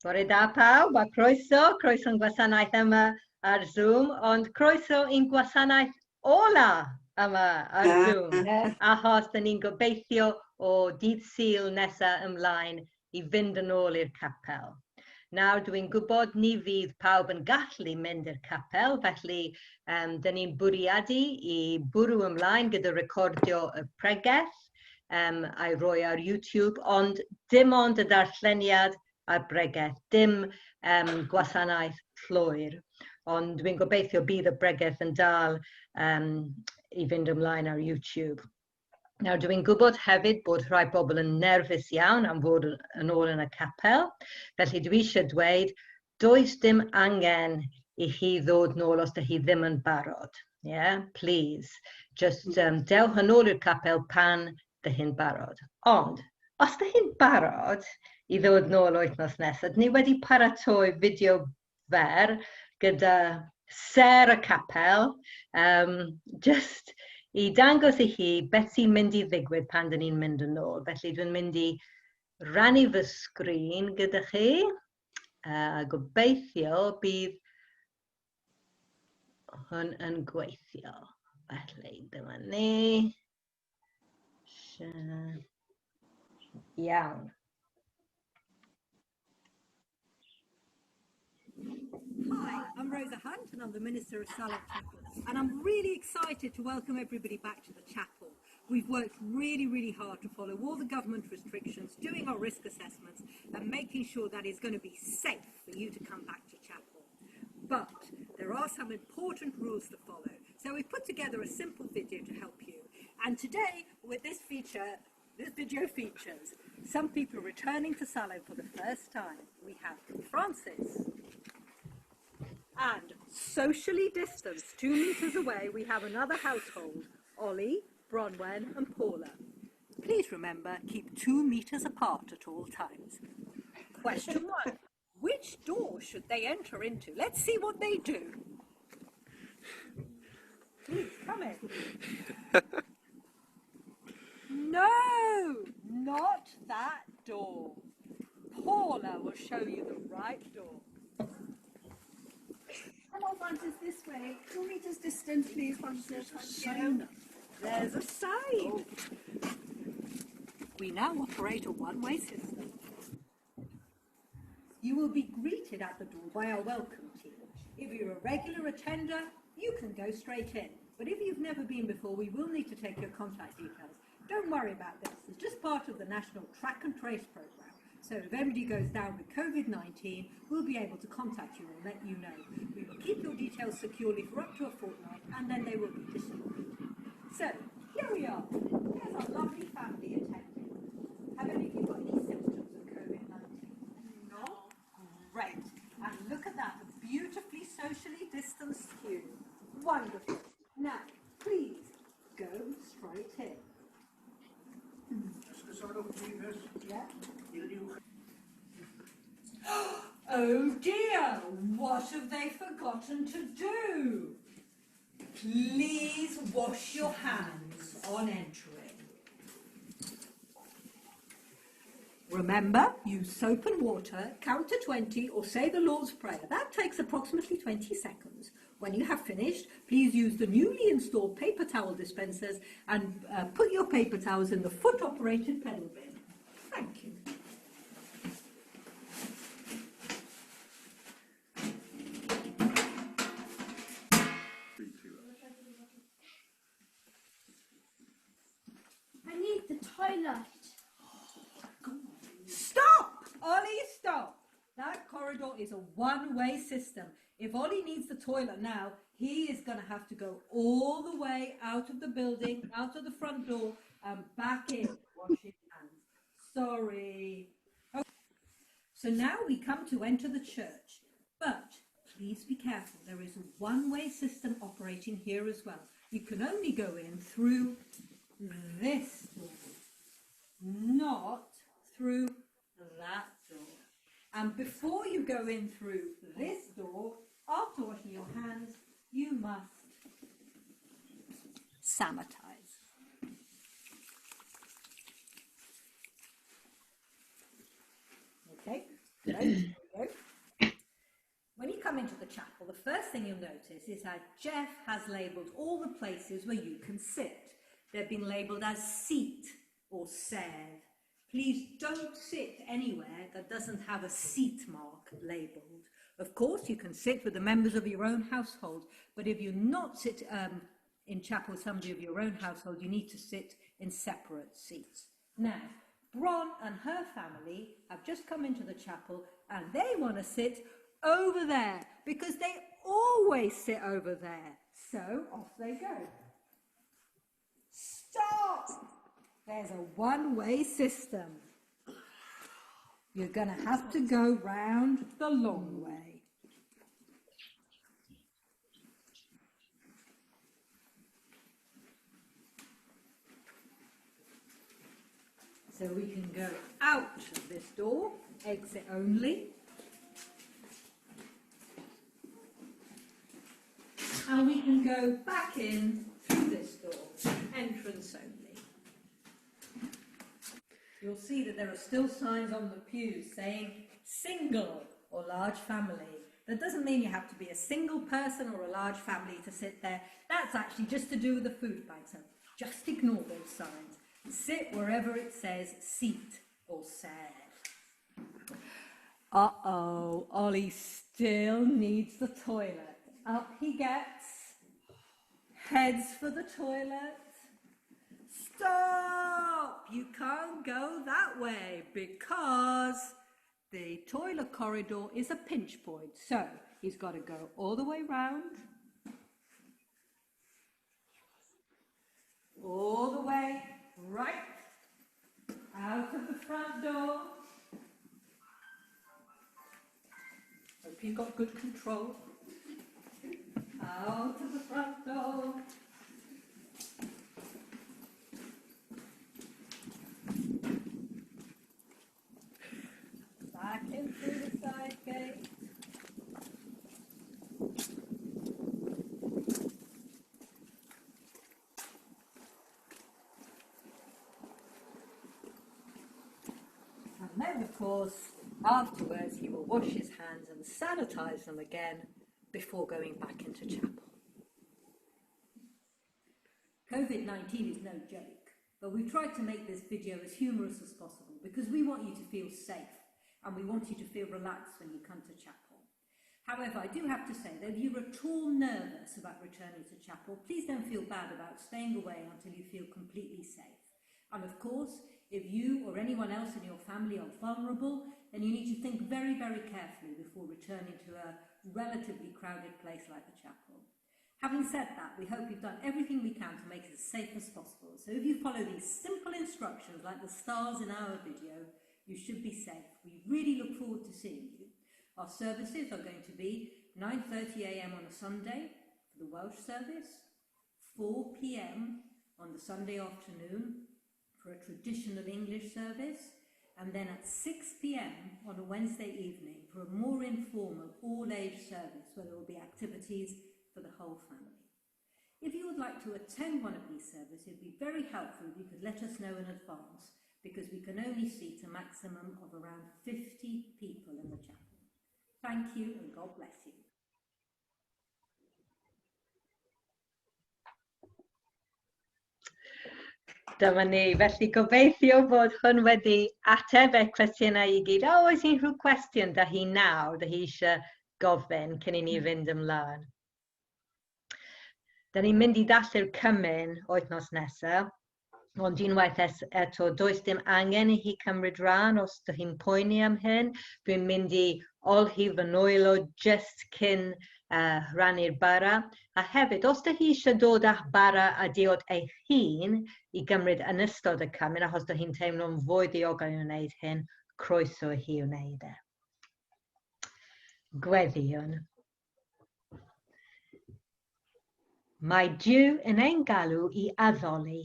Bore da pawb a croeso, croeso'n gwasanaeth yma ar Zoom, ond croeso i'n gwasanaeth ola yma ar Zoom, achos dyn ni'n gobeithio o dydd Sul nesaf ymlaen i fynd yn ôl i'r capel. Nawr dwi'n gwybod ni fydd pawb yn gallu mynd i'r capel, felly um, dyn ni'n bwriadu i bwrw ymlaen gyda recordio y pregeth um, a'i roi ar YouTube, ond dim ond y darlleniad a'r bregeth, dim um, gwasanaeth llwyr. Ond dwi'n gobeithio bydd y bregeth yn dal um, i fynd ymlaen ar YouTube. Nawr, dwi'n gwybod hefyd bod rhai bobl yn nerfus iawn am fod yn ôl yn y capel, felly dwi eisiau dweud, does dim angen i chi ddod nôl os ydych chi ddim yn barod. Yeah, please. Just um, dewch yn ôl i'r capel pan ydych chi'n barod. Ond, os ydych chi'n barod i ddod nôl wythnos nesaf, ni wedi paratoi fideo fer gyda ser y capel, um, just i dangos i chi beth sy'n mynd i ddigwydd pan dyn ni'n mynd yn ôl. Felly dwi'n mynd i rannu fy sgrin gyda chi, a gobeithio bydd hwn yn gweithio. Felly, dyma ni. Iawn. Hi, I'm Rosa Hunt and I'm the Minister of Salop Chapel and I'm really excited to welcome everybody back to the chapel. We've worked really, really hard to follow all the government restrictions, doing our risk assessments and making sure that it's going to be safe for you to come back to chapel. But there are some important rules to follow. So we've put together a simple video to help you. And today, with this feature, this video features some people returning to Salop for the first time. We have Francis. And socially distanced, 2 meters away, we have another household, Ollie, Bronwen and Paula. Please remember, keep 2 meters apart at all times. Question 1. Which door should they enter into? Let's see what they do. Please, come in. No, not that door. Paula will show you the right door. Come on, Francis, this way. 2 meters distant, please, Francis. Thank you. There's a sign. We now operate a one-way system. You will be greeted at the door by our welcome team. If you're a regular attender, you can go straight in. But if you've never been before, we will need to take your contact details. Don't worry about this. It's just part of the National Track and Trace Programme. So if anybody goes down with COVID-19, we'll be able to contact you and let you know. We will keep your details securely for up to a fortnight and then they will be destroyed. So here we are. Here's our lovely family attending. Have any of you got any symptoms of COVID-19? No? Great. And look at that, a beautifully socially distanced queue. Wonderful. Now, please go straight in. Yeah. Oh dear, what have they forgotten to do? Please wash your hands on entering. Remember, use soap and water, count to 20 or say the Lord's Prayer. That takes approximately 20 seconds. When you have finished, please use the newly installed paper towel dispensers and put your paper towels in the foot-operated pedal bin. Thank you. I need the toilet. Stop! Ollie, stop! That corridor is a one-way system. If Ollie needs the toilet now, he is going to have to go all the way out of the building, out of the front door, and back in. Wash his hands. Sorry. Okay. So now we come to enter the church. But please be careful. There is a one-way system operating here as well. You can only go in through this door, not through that door. And before you go in through this door, after washing your hands, you must sanitize. Okay, great. we go. When you come into the chapel, the first thing you'll notice is how Jeff has labelled all the places where you can sit. They've been labelled as seat or sedd. Please don't sit anywhere that doesn't have a seat mark labelled. Of course, you can sit with the members of your own household, but if you not sit in chapel with somebody of your own household, you need to sit in separate seats. Now, Bron and her family have just come into the chapel and they want to sit over there because they always sit over there. So off they go. Stop! There's a one-way system. You're going to have to go round the long way. So we can go out of this door, exit only. And we can go back in through this door, entrance only. You'll see that there are still signs on the pews saying single or large family. That doesn't mean you have to be a single person or a large family to sit there. That's actually just to do with the food bank, so just ignore those signs. Sit wherever it says seat or sedd. Uh-oh, Ollie still needs the toilet. Up he gets, heads for the toilet. Stop! You can't go that way because the toilet corridor is a pinch point. So he's got to go all the way round, all the way right out of the front door. Hope you've got good control. Out of the front door. Back in through the side gate. And then, of course, afterwards he will wash his hands and sanitize them again before going back into chapel. COVID-19 is no joke, but we've tried to make this video as humorous as possible because we want you to feel safe and we want you to feel relaxed when you come to chapel. However, I do have to say that if you're at all nervous about returning to chapel, please don't feel bad about staying away until you feel completely safe. And of course, if you or anyone else in your family are vulnerable, then you need to think very, very carefully before returning to a relatively crowded place like the chapel. Having said that, we hope we've done everything we can to make it as safe as possible. So if you follow these simple instructions like the stars in our video, you should be safe. We really look forward to seeing you. Our services are going to be 9:30 a.m. on a Sunday for the Welsh service, 4 p.m. on the Sunday afternoon for a traditional English service, and then at 6 p.m. on a Wednesday evening for a more informal all-age service where there will be activities for the whole family. If you would like to attend one of these services, it would be very helpful if you could let us know in advance, because we can only seat a maximum of around 50 people in the chapel. Thank you and God bless you. Dyma ni. Felly gobeithio bod hwn wedi ateb eich cwestiynau i gyd. O, oes unrhyw cwestiwn da hi nawr, da hi eisiau gofyn cyn i ni fynd ymlaen? Da ni'n mynd i ddathlu'r cymun wythnos nesaf, ond unwaith eto, does dim angen i chi cymryd rhan os ydych chi'n poeni am hyn. Dwi'n mynd i olchi fy nwylo just cyn rannu'r bara. A hefyd, os ydych chi eisiau dod â'ch bara a diod eich hun i gymryd yn ystod y cymun, achos ydych chi'n teimlo'n fwy diogel i wneud hyn, croeso i chi wneud e. Gweddïwn. Mae Duw yn ein galw i addoli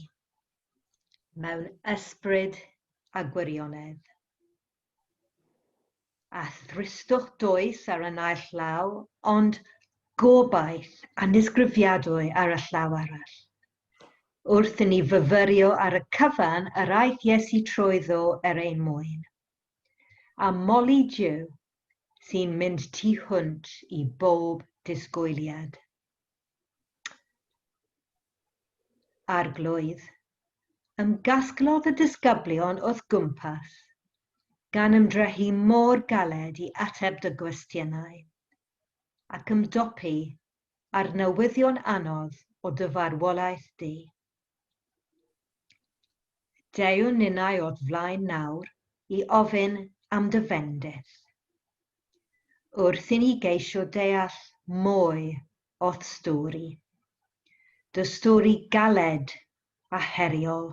mewn ysbryd a gwirionedd. A thristwch dwys ar y naill law, ond gobaith annisgrifiadwy ar y llaw arall. Wrth i ni fyfyrio ar y cyfan yr aeth Iesu trwyddo er ein mwyn. A moli Duw, sy'n mynd tu hwnt i bob disgwyliad. Arglwydd, ymgasglodd y disgyblion o'th gwmpas, gan ymdrechu mor galed i ateb dy gwestiynau, ac ymdopi â'r newyddion anodd o dy farwolaeth di. Deuwn ninnau o'th flaen nawr i ofyn am dy fendith. Wrth i ni geisio deall mwy o'th stori. Dy stori galed a heriol,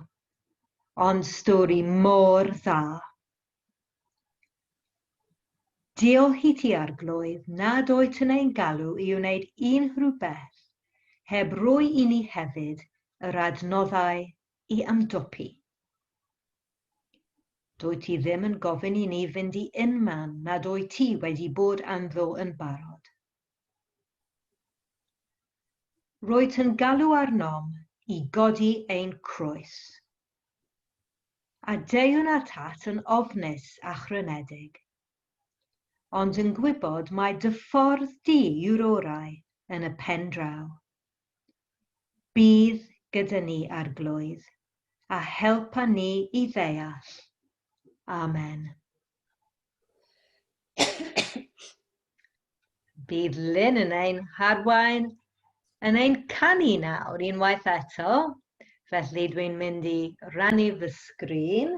ond stori mor dda. Diolch i ti, Arglwydd, nad wyt yn ein galw i wneud unrhyw beth heb roi i ni hefyd yr adnoddau i ymdopi. Dwyt ti ddim yn gofyn i ni fynd i unman nad wyt ti wedi bod ynddo yn barod. Rwyt yn galw arnom i godi ein croes. A deuwn atat yn ofnus a chrynedig, ond yn gwybod mai dy ffordd di yw'r orau yn y pen draw. Bydd gyda ni, Arglwydd, a helpa ni i ddeall. Amen. Bydd Lynn yn ein harwain yn ein canu nawr unwaith eto. Felly dwi'n mynd i rannu fy sgrin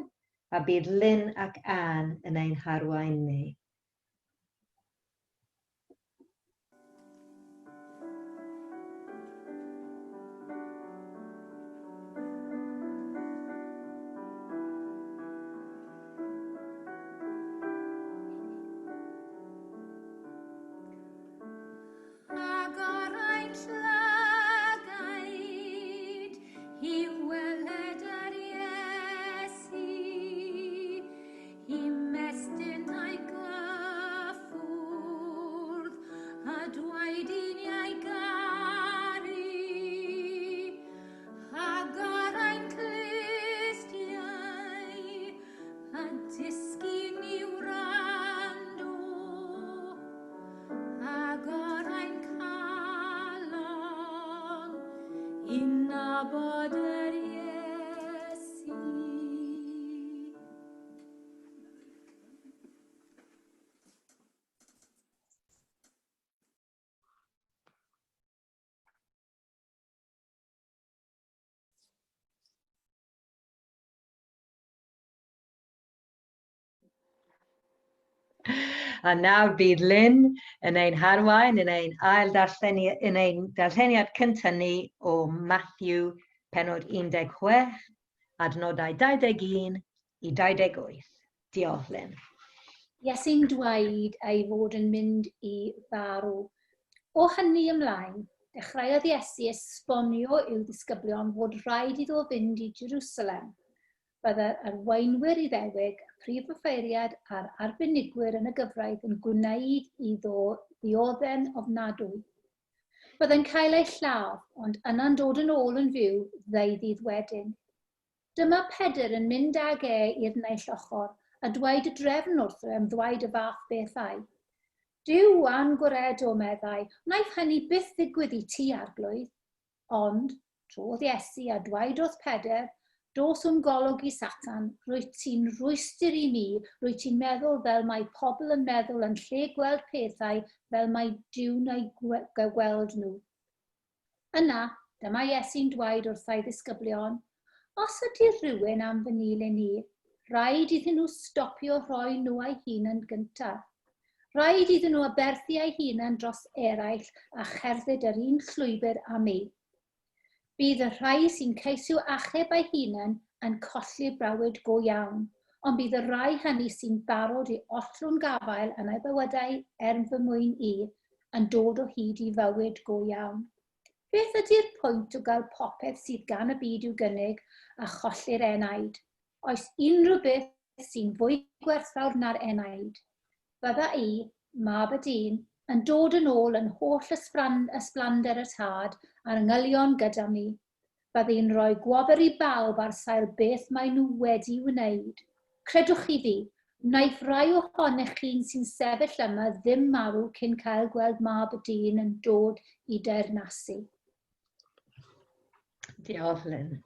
a bydd Lynn ac Anne yn ein harwain ni. Agor ein llygaid i weled yr Iesu, i mestyn ei gyffwrdd, a dwaed i ni ei garu. Agor ein clustiau, a dysgu ni wrando, agor ein calon i nabod yr Iesu. A nawr bydd Lynn yn ein harwain yn ein ail darlleni, yn ein darlleniad cyntaf ni o Matthew penod 16, adnodau 21 i 28. Diolch, Lynn. Iesu'n dweud ei fod yn mynd i farw. O hynny ymlaen, dechreuodd Iesu esbonio i'w ddisgyblion fod rhaid iddo fynd i Jerusalem. Byddai'r arweinwyr Iddewig, y prif offeiriad a'r arbenigwyr yn y gyfraith yn gwneud iddo ddioddef'n ofnadwy. Byddai'n cael ei lladd, ond yna'n dod yn ôl yn fyw ddeuddydd wedyn. Dyma Pedr yn mynd ag e i'r naill ochr, a dweud y drefn wrtho am ddweud y fath bethau. Duw a'n gwaredo, meddai, wnaiff hynny byth ddigwydd i ti, Arglwydd. Ond, trodd Iesu a dweud wrth Pedr, Dos o'm golwg i, Satan, rwyt ti'n rhwystr i mi, rwyt ti'n meddwl fel mae pobl yn meddwl yn lle gweld pethau fel mae Duw'n eu gweld nhw. Yna, dyma Iesu'n dweud wrtha'i ddisgyblion, Os ydy rhywun am fy nilyn i, rhaid iddyn nhw stopio rhoi nhw eu hunain gyntaf. Rhaid iddyn nhw aberthu eu hunain dros eraill a cherdded yr un llwybr â mi. Bydd y rhai sy'n ceisio achub eu hunain yn colli'r bywyd go iawn, ond bydd y rhai hynny sy'n barod i ollwng gafael yn eu bywydau er fy mwyn i yn dod o hyd i fywyd go iawn. Beth ydy'r pwynt o gael popeth sydd gan y byd i'w gynnig a cholli'r enaid? Oes unrhyw beth sy'n fwy gwerthfawr na'r enaid? Bydda i, mab y dyn, yn dod yn ôl yn holl ysblander y Tad a'r angylion gyda mi. Bydda i'n rhoi gwobr i bawb ar sail beth maen nhw wedi wneud. Credwch chi fi, Wnaiff rai ohonych chi sy'n sefyll yma ddim marw cyn cael gweld mab y dyn yn dod i deyrnasu. Diolch, Lynn.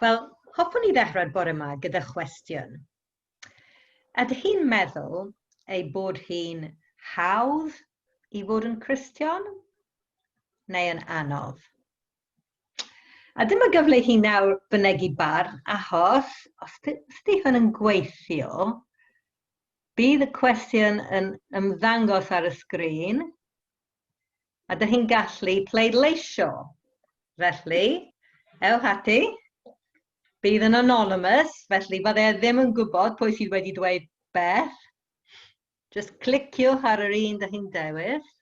Wel, hoffwn i ddechrau'r bore yma gyda chwestiwn. Ydych chi'n meddwl ei bod hi'n hawdd i fod yn Cristion neu yn anodd? A dyma gyfle i chi nawr fynegi barn, achos os ydy hwn yn gweithio, bydd y cwestiwn yn ymddangos ar y sgrin, a dych chi'n gallu pleidleisio. Felly, ewch ati. Bydd yn anonymous, felly fydde e ddim yn gwybod pwy sydd wedi dweud beth. Just cliciwch ar yr un dych chi'n dewis.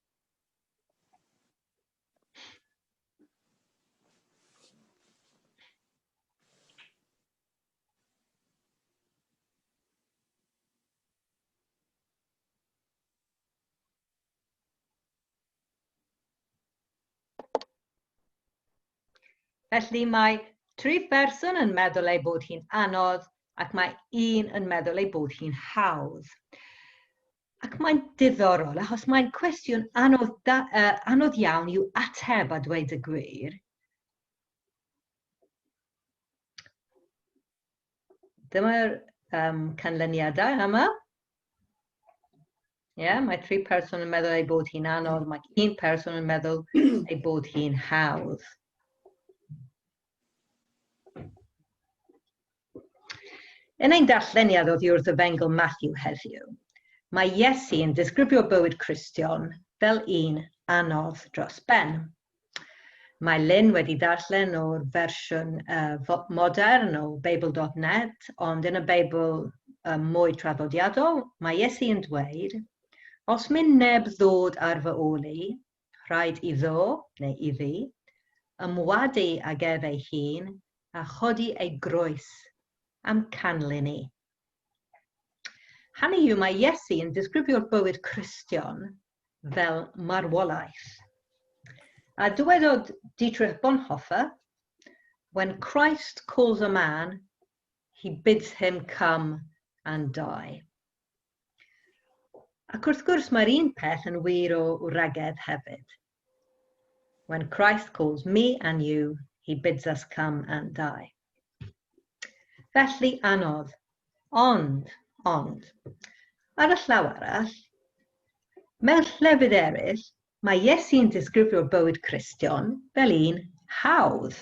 Felly mae tri pherson yn meddwl ei bod hi'n anodd ac mae un yn meddwl ei bod hi'n hawdd. Ac mae'n diddorol, achos mae'n cwestiwn anodd, da, anodd iawn i'w ateb a dweud y gwir. Dyma'r canlyniadau yma. Ie, yeah, mae tri person yn meddwl ei bod hi'n anodd, mae un person yn meddwl ei bod hi'n hawdd. Yn ein darlleniad oddi wrth Efengyl Matthew heddiw, mae Iesu yn disgrifio bywyd Cristion fel un anodd dros ben. Mae Lynn wedi darllen o'r fersiwn modern o Beibl.net, ond yn y Beibl mwy traddodiadol, mae Iesu yn dweud, Os myn neb ddod ar fy ôl i, rhaid iddo, neu iddi, ymwadu ag ef ei hun a chodi ei groes am canlyn i. Hynny yw, mae Iesu yn disgrifio'r bywyd Cristion fel marwolaeth. A dywedodd Dietrich Bonhoeffer, When Christ calls a man, he bids him come and die. Ac wrth gwrs mae'r un peth yn wir o wragedd hefyd. When Christ calls me and you, he bids us come and die. Felly anodd, ond, ond, ar y llaw arall, mewn llefydd eraill, mae Iesu'n disgrifio'r bywyd Cristion fel un hawdd.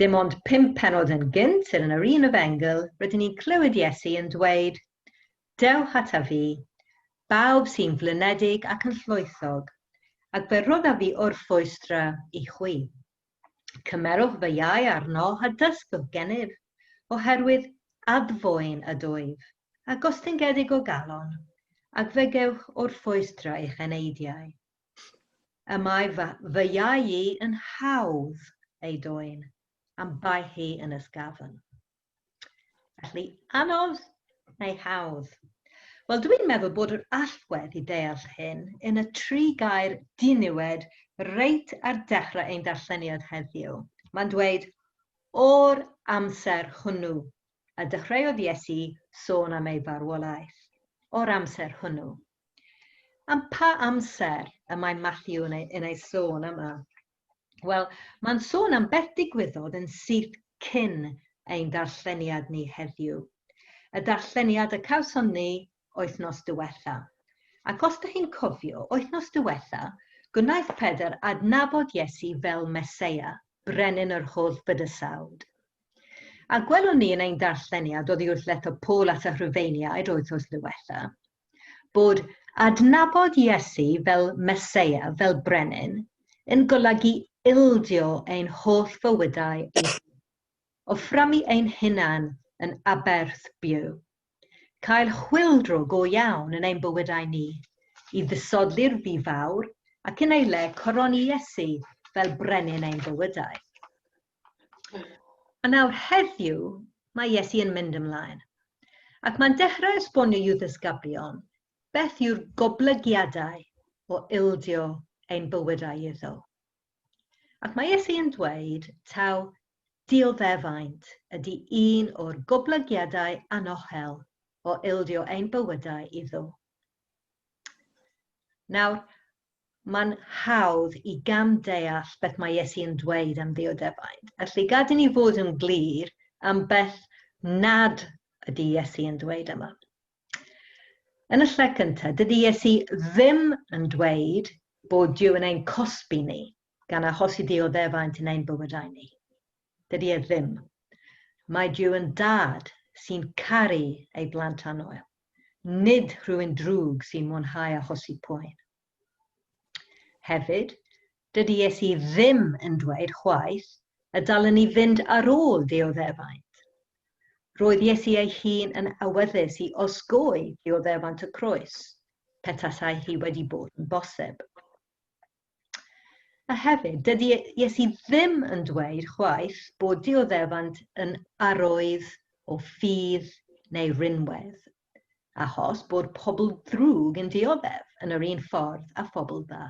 Dim ond pum pennod yn gynt yn yr un efengyl, rydyn ni'n clywed Iesu yn dweud, Dewch ata fi, bawb sy'n flinedig ac yn llwythog, ac fe roddaf fi orffwystra i chwi. Cymerwch fy iau arno a dysgwch gennyf, oherwydd addfwyn ydwyf, a gostyngedig o galon, ac fe gewch orffwystra i'ch eneidiau. Y mae fy iau i yn hawdd ei dwyn, a'm baich i yn ysgafn. Felly, anodd neu hawdd? Wel, dwi'n meddwl bod yr allwedd i deall hyn yn y tri gair diniwed reit ar dechrau ein darlleniad heddiw. Mae'n dweud, o'r amser hwnnw, a dechreuodd Iesu sôn am ei farwolaeth. O'r amser hwnnw. Am pa amser y mae Matthew yn ei, yn ei sôn yma? Wel, mae'n sôn am beth digwyddodd yn syth cyn ein darlleniad ni heddiw. Y darlleniad y cawson ni wythnos diwetha. Ac os ydych chi'n cofio, wythnos diwetha, gwnaeth Pedr adnabod Iesu fel Meseia, brenin yr holl bydysawd. A gwelwn ni yn ein darlleniad oddi wrth lethr Paul at y Rhufeiniaid wythnos ddiwetha, bod adnabod Iesu fel Meseia, fel brenin, yn golygu ildio ein holl fywydau i offrymu ein hunain yn aberth byw. Cael chwyldro go iawn yn ein bywydau ni, i ddisodli'r fi fawr ac yn ei le coroni Iesu fel brenin ein bywydau. A nawr heddiw, mae Iesu yn mynd ymlaen. Ac mae'n dechrau esbonio i'w ddisgyblion beth yw'r goblygiadau o ildio ein bywydau iddo. Ac mae Iesu yn dweud taw Dioddefaint ydy un o'r goblygiadau anochel o ildio ein bywydau iddo. Nawr, mae'n hawdd i gamdeall beth mae Iesu yn dweud am ddioddefaint. Felly, gad i ni fod yn glir am beth nad ydy Iesu yn dweud yma. Yn y lle cyntaf, dydy Iesu ddim yn dweud bod Duw yn ein cosbi ni gan achosi dioddefaint yn ein bywydau ni. Dydy e ddim. Mae Duw yn dad sy'n caru ei blant annwyl, nid rhywun drwg sy'n mwynhau achosi poen. Hefyd, dydy Iesu ddim yn dweud chwaith y dylen ni fynd ar ôl dioddefaint. Roedd Iesu ei hun yn awyddus i osgoi dioddefaint y croes, petasai hi wedi bod yn bosib. A hefyd, dydy Iesu ddim yn dweud chwaith bod dioddefaint yn arwydd o ffydd neu rinwedd. achos bod pobl ddrwg yn dioddef yn yr un ffordd â phobl dda.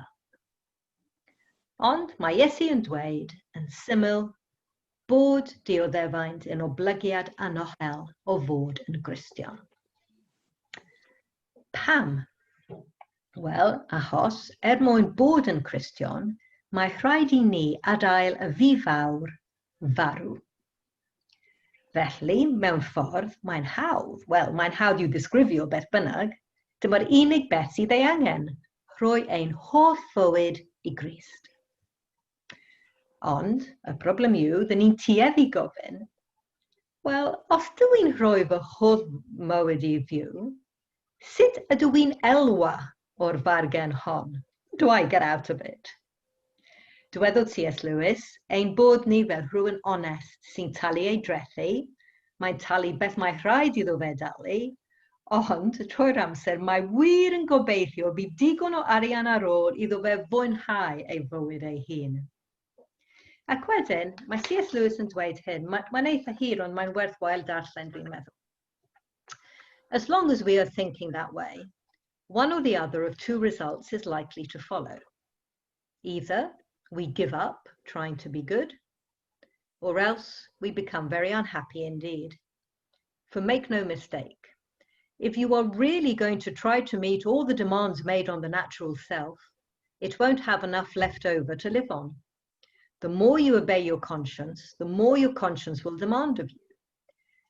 Ond mae Iesu yn dweud, yn syml, bod dioddefaint yn oblygiad anochel o fod yn Gristion. Pam? Wel, achos, er mwyn bod yn Cristion, mae rhaid i ni adael y fi fawr farw. Felly, mewn ffordd, mae'n hawdd. Wel, mae'n hawdd i'w ddisgrifio beth bynnag. Dyma'r unig beth sydd ei angen, rhoi ein holl fywyd i Grist. Ond, y broblem yw, dyn ni'n tueddu gofyn, wel, os dw i'n rhoi fy holl mywyd i fyw, sut ydw i'n elwa o'r fargen hon? What do I get out of it? Dywedodd CS Lewis ein bod ni fel rhywun onest sy'n talu ei drethi, mae'n talu beth mae rhaid iddo fe dalu, ond trwy'r amser mae wir yn gobeithio bydd digon o arian ar ôl iddo fe fwynhau ei fywyd ei hun. Ac wedyn, mae CS Lewis yn dweud hyn, mae'n mae eitha hir ond mae'n werthwael darllen dwi'n meddwl. As long as we are thinking that way, one or the other of two results is likely to follow. Either we give up trying to be good, or else we become very unhappy indeed. For make no mistake, if you are really going to try to meet all the demands made on the natural self, it won't have enough left over to live on. The more you obey your conscience, the more your conscience will demand of you.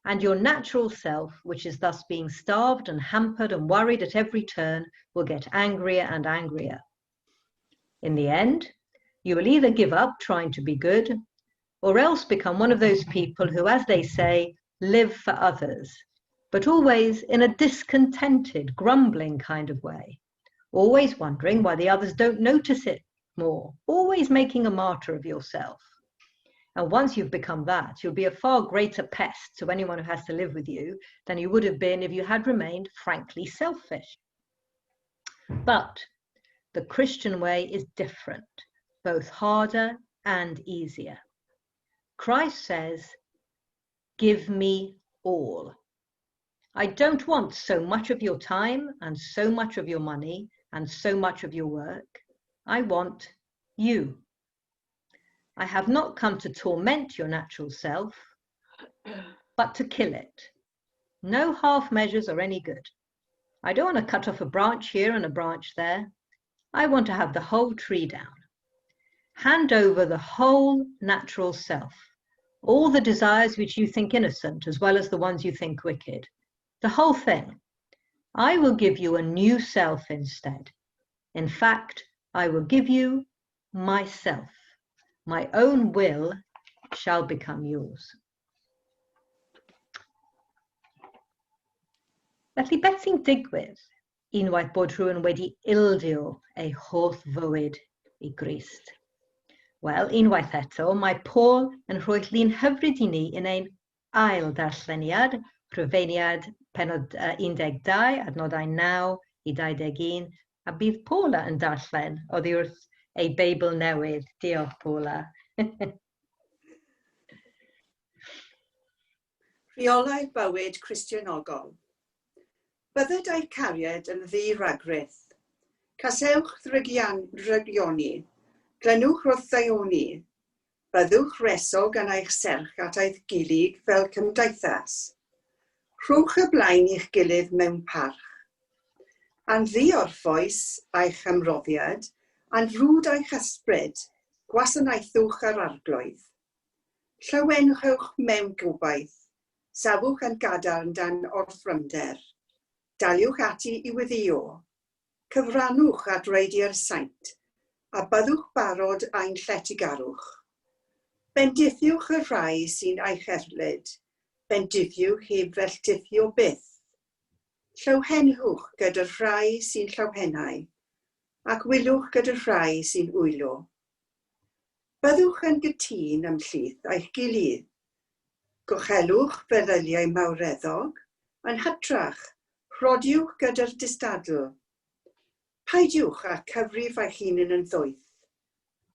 And your natural self, which is thus being starved and hampered and worried at every turn, will get angrier and angrier. In the end, you will either give up trying to be good or else become one of those people who, as they say, live for others, but always in a discontented, grumbling kind of way, always wondering why the others don't notice it more, always making a martyr of yourself. And once you've become that, you'll be a far greater pest to anyone who has to live with you than you would have been if you had remained frankly selfish. But the Christian way is different, both harder and easier. Christ says, Give me all. I don't want so much of your time and so much of your money and so much of your work. I want you. I have not come to torment your natural self, but to kill it. No half measures are any good. I don't want to cut off a branch here and a branch there. I want to have the whole tree down. Hand over the whole natural self, all the desires which you think innocent, as well as the ones you think wicked, the whole thing. I will give you a new self instead. In fact, I will give you myself. My own will shall become yours. Felly beth sy'n digwydd unwaith bod rhywun wedi ildio ei holl fywyd i Grist? Wel, unwaith eto, mae Paul yn rhoi llun hyfryd i ni yn ein ail darlleniad, Rhufeiniad penod 12, adnodau 9 i 21, a bydd Paula yn darllen oddi wrth ei Beibl newydd. Diolch, Paula. Rheolau bywyd Cristionogol. Bydded a'u cariad yn ddi-ragrith. Casewch ddrygioni, glynwch wrth ddaioni. Byddwch resog yn eich serch at eich gilydd fel cymdeithas. Rhowch y blaen i'ch gilydd mewn parch. A'n ddiorffwys eich ymroddiad, a'n frwd eich ysbryd, gwasanaethwch yr Arglwydd. Llawenhwch mewn gobaith, safwch yn gadarn dan orthrymder. Daliwch ati i weddïo. Cyfrannwch at reidiau'r saint, a byddwch barod ein lletygarwch. Bendithiwch y rhai sy'n eich erlid, bendithiwch heb felltithio byth. Llawenhwch gyda'r rhai sy'n llawenhau, ac wylwch gyda'r rhai sy'n wylo. Byddwch yn gytûn ymhlith eich gilydd. Gochelwch feddyliau mawreddog, yn hytrach, rhodiwch gyda'r distadl. Peidiwch â cyfrif eich hunain yn ddoeth.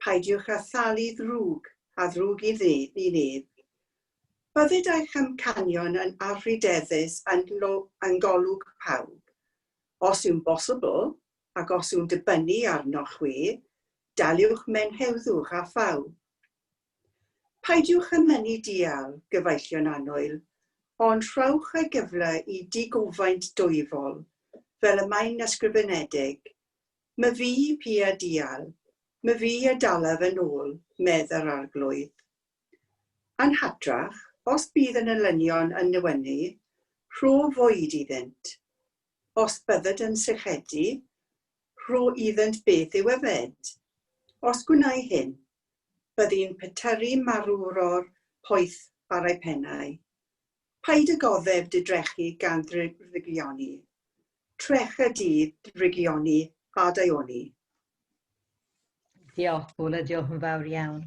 Peidiwch â thalu ddrwg a ddrwg i i neb. Bydded eich amcanion yn anrhydeddus yn, yng ngolwg pawb. Os yw'n bosibl, ac os yw'n dibynnu arnoch chwi, daliwch mewn heddwch â phawb. Peidiwch â mynnu dial, gyfeillion annwyl, ond rhowch ei gyfle i digofaint dwyfol, fel y mae'n ysgrifenedig, Myfi pia dial, myfi a dalaf yn ôl, medd yr Arglwydd. Yn hytrach, os bydd yn elynion yn newynu, rho fwyd iddynt. Os bydded yn sychedu, rho iddynt beth i'w yfed. Os gwnai hyn, Byddi'n pryteru marwror poeth ar eu pennau. Paid â goddef dy drechu gan ddrygioni. Trech y dydd ddrygioni a daioni. Diolch, Paula, diolch yn fawr iawn.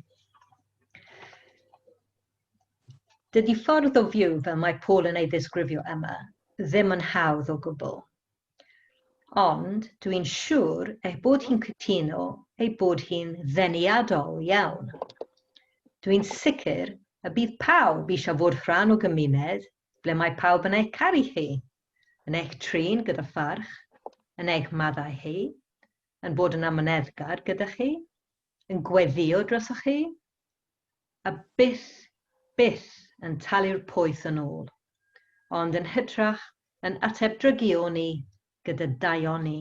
Dydy ffordd o fyw fel mae Paul yn ei ddisgrifio yma ddim yn hawdd o gwbl. Ond dwi'n siŵr eich bod hi'n cytuno ei bod hi'n ddeniadol iawn. Dwi'n sicr y bydd pawb eisiau fod rhan o gymuned ble mae pawb yn eich caru chi, yn eich trin gyda pharch, yn eich maddau chi, yn bod yn amyneddgar gyda chi, yn gweddïo drosoch chi, a byth, byth yn talu'r poeth yn ôl, ond yn hytrach yn ateb drygioni gyda daioni.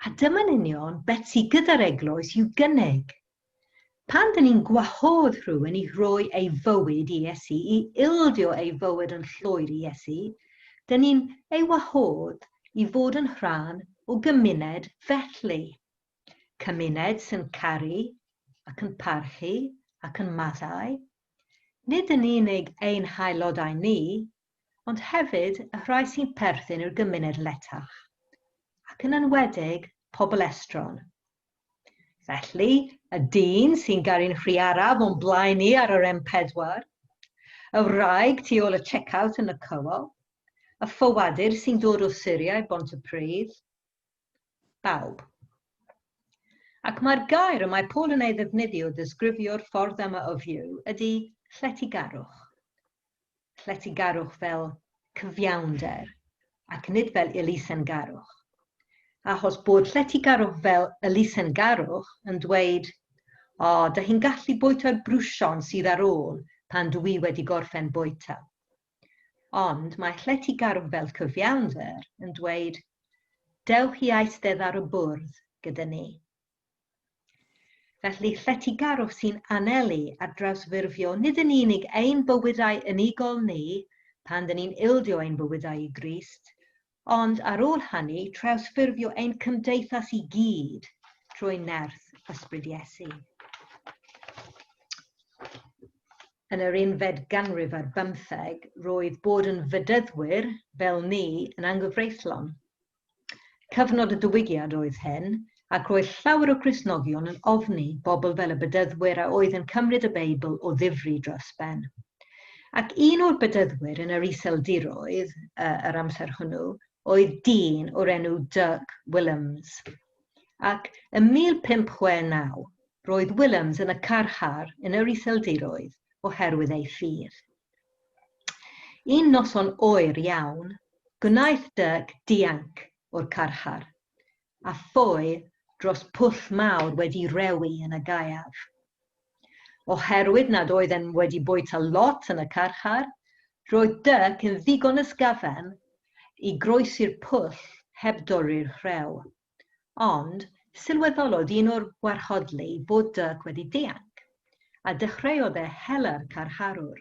A dyma'n union beth sydd gyda'r eglwys i'w gynnig. Pan dyn ni'n gwahodd rhywun i roi ei fywyd i Iesu, i ildio ei fywyd yn llwyr i Iesu, dyn ni'n ei wahodd i fod yn rhan o gymuned felly. Cymuned sy'n caru ac yn parchu ac yn maddau. Nid yn unig ein haelodau ni, ond hefyd y rhai sy'n perthyn i'r gymuned letach, ac yn enwedig pobl estron. Felly, y dyn sy'n garu'n rhy araf o'n blaen ni ar yr M4, y wraig tu ôl y check-out yn y co-op, y ffoadur sy'n dod o Syria i Bontypridd, bawb. Ac mae'r gair y mae Paul yn ei ddefnyddio ddisgrifio'r ffordd yma o fyw ydy lletygarwch. Lletygarwch fel cyfiawnder ac nid fel elusengarwch. Achos bod lletygarwch fel elusengarwch yn dweud, o, da hi'n gallu bwyta'r brwsion sydd ar ôl pan dwi wedi gorffen bwyta. Ond mae lletygarwch fel cyfiawnder yn dweud, dewch i eistedd ar y bwrdd gyda ni. Felly, lletygarwch sy'n anelu at drawsffurfio nid yn unig ein bywydau unigol ni pan dyn ni'n ildio ein bywydau i Grist, ond ar ôl hynny trawsffurfio ein cymdeithas i gyd trwy nerth Ysbryd Iesu. Yn yr unfed ganrif ar bymtheg, roedd bod yn fydyddwyr fel ni yn anghyfreithlon. Cyfnod y diwygiad oedd hyn, ac roedd llawer o Gristnogion yn ofni bobl fel y Bedyddwyr a oedd yn cymryd y Beibl o ddifri dros ben. Ac un o'r Bedyddwyr yn yr Iseldiroedd yr amser hwnnw oedd dyn o'r enw Dirk Willems. Ac ym 1569, roedd Willems yn y carchar yn yr Iseldiroedd oherwydd ei ffydd. Un noson oer iawn, gwnaeth Dirk dianc o'r carchar, a ffoi dros pwll mawr wedi rewi yn y gaeaf. Oherwydd nad oedd e'n wedi bwyta lot yn y carchar, roedd Dirk yn ddigon ysgafn i groesi'r pwll heb dorri'r rhew. Ond sylweddolodd un o'r gwarchodlu bod Dirk wedi dianc, a dechreuodd e hela'r carcharwr.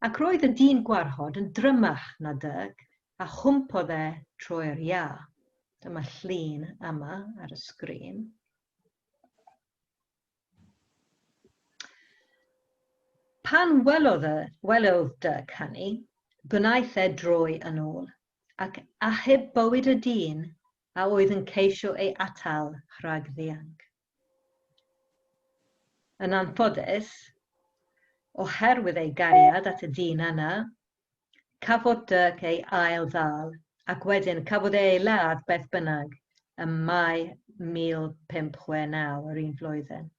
Ac roedd y dyn gwarchod yn drymach na Dirk, a chwmpodd e trwy'r iâ. Dyma llun yma ar y sgrin. Pan welodd, e, welodd Dirk hynny, gwnaeth e droi yn ôl, ac achub bywyd y dyn a oedd yn ceisio ei atal rhag ddianc. Yn anffodus, oherwydd ei gariad at y dyn yna, cafodd Dirk ei ail ddal ac wedyn cafodd e ei ladd beth bynnag ym Mai 1569 yr un flwyddyn.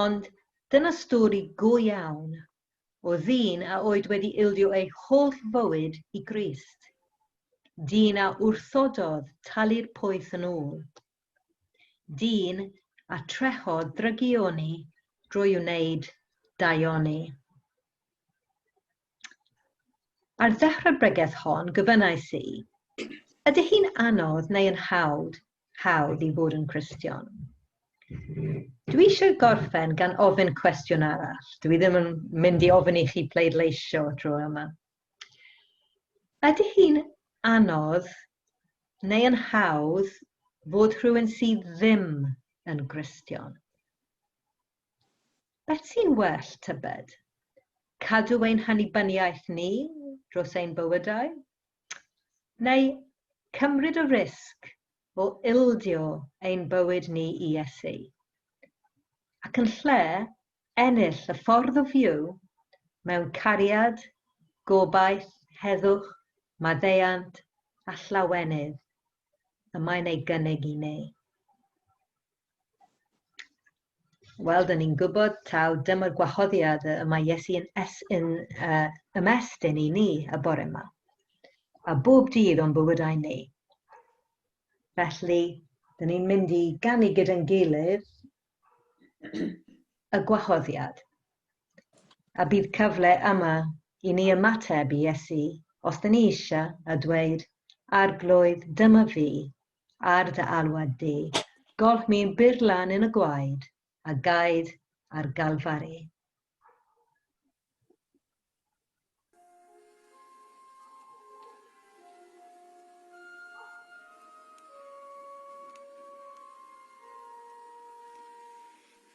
Ond dyna stori go iawn o ddyn a oedd wedi ildio ei holl fywyd i Grist. Dyn a wrthododd talu'r poeth yn ôl. Dyn a trechodd drygioni drwy wneud daioni. Ar ddechrau'r bregeth hon, gofynnais i, ydy hi'n anodd neu yn hawdd, hawdd i fod yn Cristion? Dwi eisiau gorffen gan ofyn cwestiwn arall. Dwi ddim yn mynd i ofyn i chi pleidleisio tro yma. Ydy hi'n anodd neu yn hawdd fod rhywun sydd ddim yn Gristion? Beth sy'n well, tybed? Cadw ein hannibyniaeth ni dros ein bywydau? Neu cymryd y risg o ildio ein bywyd ni i Iesu? Ac yn lle ennill y ffordd o fyw mewn cariad, gobaith, heddwch, maddeuant a llawenydd y mae'n ei gynnig i ni. Wel, dyn ni'n gwybod taw dyma'r gwahoddiad y mae Iesu yn, es, yn uh, ymestyn i ni y bore yma. A bob dydd o'n bywydau ni. Felly, dyn ni'n mynd i ganu gyda'n gilydd y gwahoddiad. A bydd cyfle yma i ni ymateb i Iesu os dyn ni eisiau a dweud, Arglwydd, dyma fi, ar dy alwad di, golch mi'n bur lan yn y gwaed a gaed ar Galfari.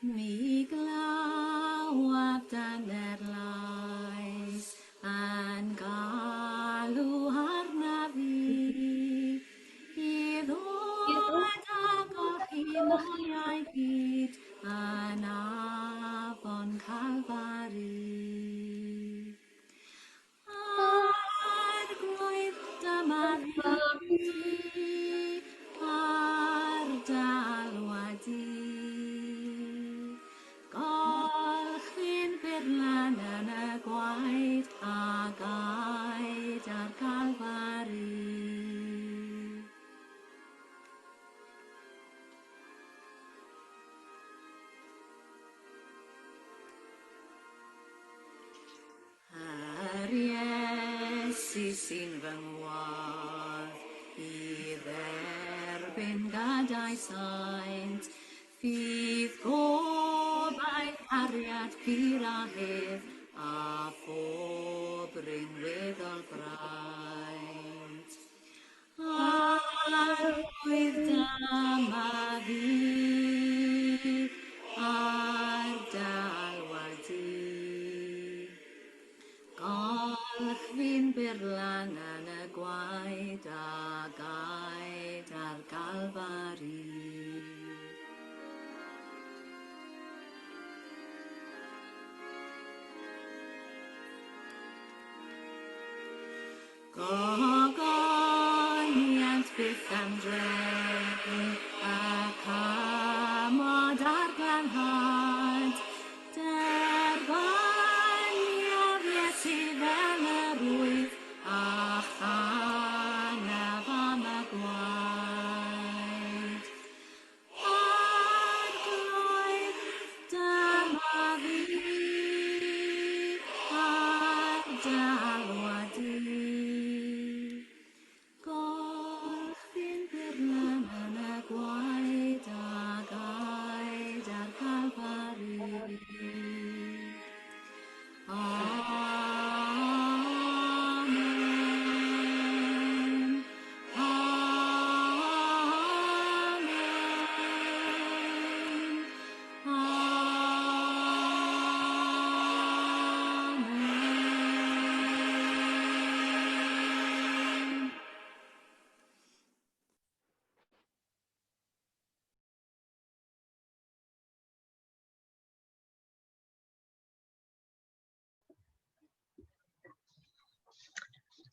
Mi glawaf dan yr lais yn galw arnaf i, i ddod a golchi moliau byd yn afon Calfari. Arglwydd, dyma fi, ar d'alwad di. Golchi'n burlan yn y gwaed a gaed ar Galfari. Yr Iesu sy'n fy ngwadd i dderbyn gada'i saint, Ffydd, gobaith, cariad pur a hedd, a phob rinweddol braint. Arglwydd dyma fi, ar d'alwad di. Golch fi'n burlan yn y gwaed a gaed ar Galfari. Gogoniant byth am drefn ac amod ar glanhad, Derbyniaf Iesu fel yr wyf, a chanaf am y gwaed.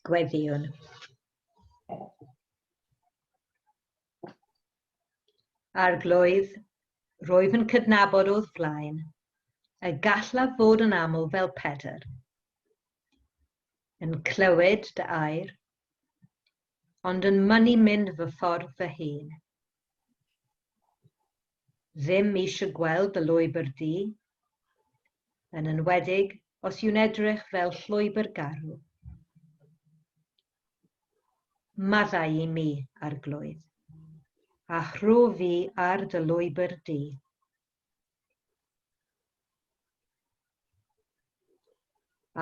Gweddïwn. Arglwydd, rwyf yn cydnabod o'th flaen y gallaf fod yn aml fel Pedr, yn clywed dy air, ond yn mynnu mynd fy ffordd fy hun. Ddim eisiau gweld y lwybr di, yn enwedig os yw'n edrych fel llwybr garw. Maddau i mi, Arglwydd, a rho fi ar dy lwybr di.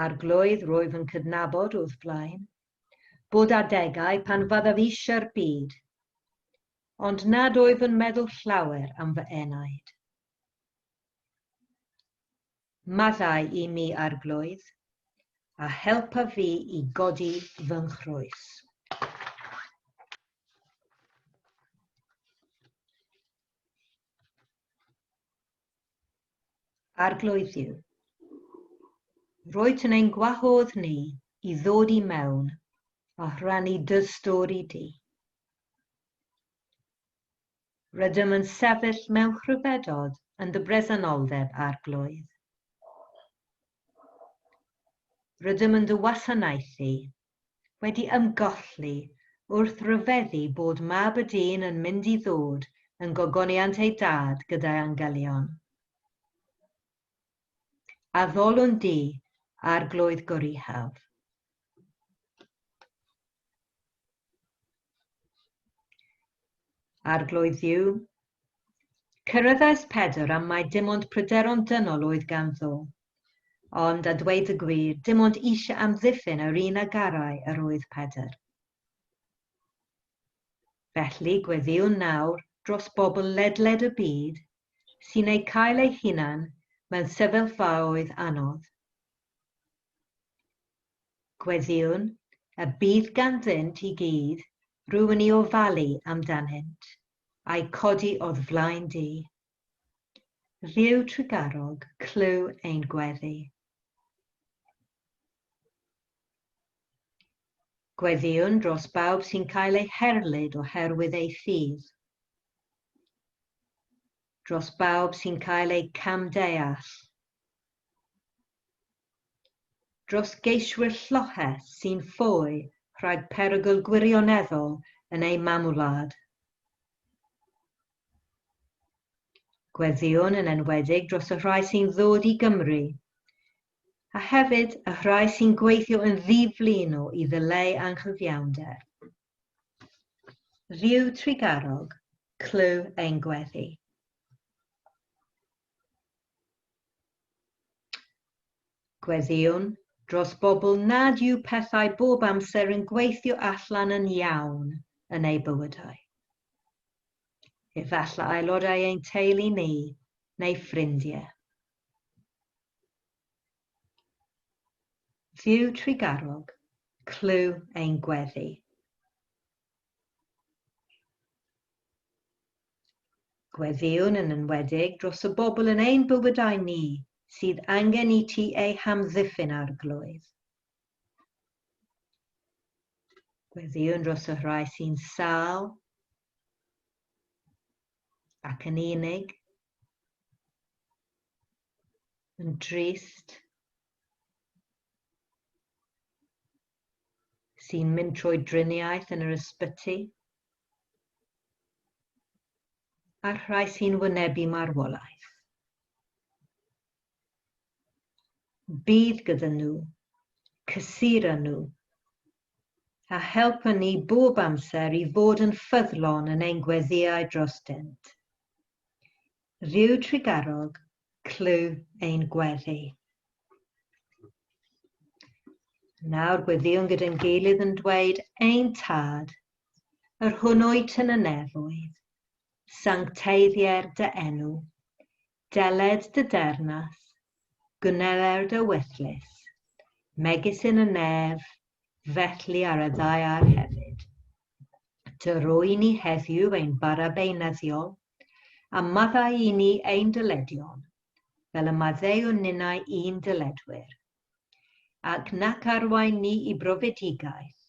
Arglwydd, rwyf yn cydnabod wrth flaen, bod adegau pan fyddaf eisiau'r byd, ond nad wyf yn meddwl llawer am fy enaid. Maddau i mi, Arglwydd, a helpa fi i godi fy nghroes. Arglwydd Dduw, rwyt yn ein gwahodd ni i ddod i mewn a rhannu dy stori di. Rydym yn sefyll mewn rhyfeddod yn dy bresenoldeb, Arglwydd. Rydym yn dy wasanaethu, wedi ymgolli wrth ryfeddu bod Mab y Dyn yn mynd i ddod yn gogoniant ei Dad gyda'i angylion. Addolwn di, Arglwydd Goruchaf. Arglwydd Dduw, cyrraeddais Pedr am mai dim ond pryderon dynol oedd ganddo. Ond, a dweud y gwir, dim ond eisiau amddiffyn yr un a garai yr oedd Pedr. Felly, gweddïwn nawr dros bobl ledled y byd sy'n eu cael eu hunan mewn sefyllfaoedd anodd. Gweddïwn y bydd ganddynt i gyd rywun i ofalu amdanynt, a'u codi o'dd flaen di. Dduw trugarog, clyw ein gweddi. Gweddïwn dros bawb sy'n cael eu herlid oherwydd eu ffydd. Dros bawb sy'n cael eu camdeall. Dros geiswyr lloches sy'n ffoi rhag perygl gwirioneddol yn eu mamwlad. Gweddïwn yn enwedig dros y rhai sy'n ddod i Gymru, a hefyd y rhai sy'n gweithio yn ddiflino i ddileu anghyfiawnder. Dduw trugarog, clyw ein gweddi. Gweddïwn dros bobl nad yw pethau bob amser yn gweithio allan yn iawn yn eu bywydau. Efallai aelodau ein teulu ni neu ffrindiau. Dduw trugarog, clyw ein gweddi. Gweddïwn yn enwedig dros y bobl yn ein bywydau ni sydd angen i ti eu hamddiffyn, Arglwydd. Gweddïwn dros y rhai sy'n sâl ac yn unig, yn drist, sy'n mynd trwy driniaeth yn yr ysbyty, a'r rhai sy'n wynebu marwolaeth. Bydd gyda nhw, cysura nhw, a helpa ni bob amser i fod yn ffyddlon yn ein gweddïau drostynt. Dduw trugarog, clyw ein gweddi. Nawr gweddïwn gyda'n gilydd yn dweud, Ein Tad, yr hwn wyt yn y nefoedd, sancteiddier dy enw, deled dy dernas, gwneler dy wythlys, megis yn y nef, felly ar y ddaear hefyd. Dyrwy ni heddiw ein bara beunyddiol, a maddau i ni ein dyledion, fel y maddeuwn ninnau i'n dyledwyr. Ac nac arwain ni i brofedigaeth,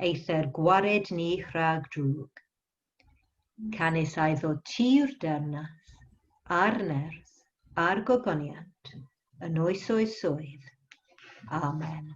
eithr gwared ni rhag drwg. Canys aeddo ti'r dernas, a'r nerth, a'r gogoniant, yn oes oesoedd. Amen.